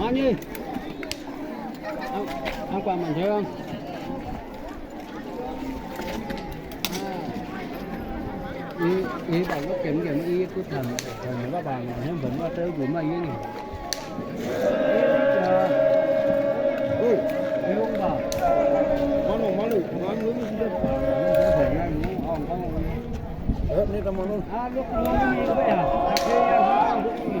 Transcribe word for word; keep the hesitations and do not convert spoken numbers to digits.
Anh ơi, ăn, ăn quà màn thế không? Ý, ý bảo lúc kiểm kiểm ý cứ thầm, thầm nó bảo là nó vẫn vào tới gửi mà ý nhỉ? Ui, ý ông bảo. Món đồ, món đồ, món đồ, món đồ. Ờ, nó phải ngay, nó hòm có. Ờ, nó tao món đồ. À, lúc nó mới đi vậy à? Cà phê à, nó không được gì.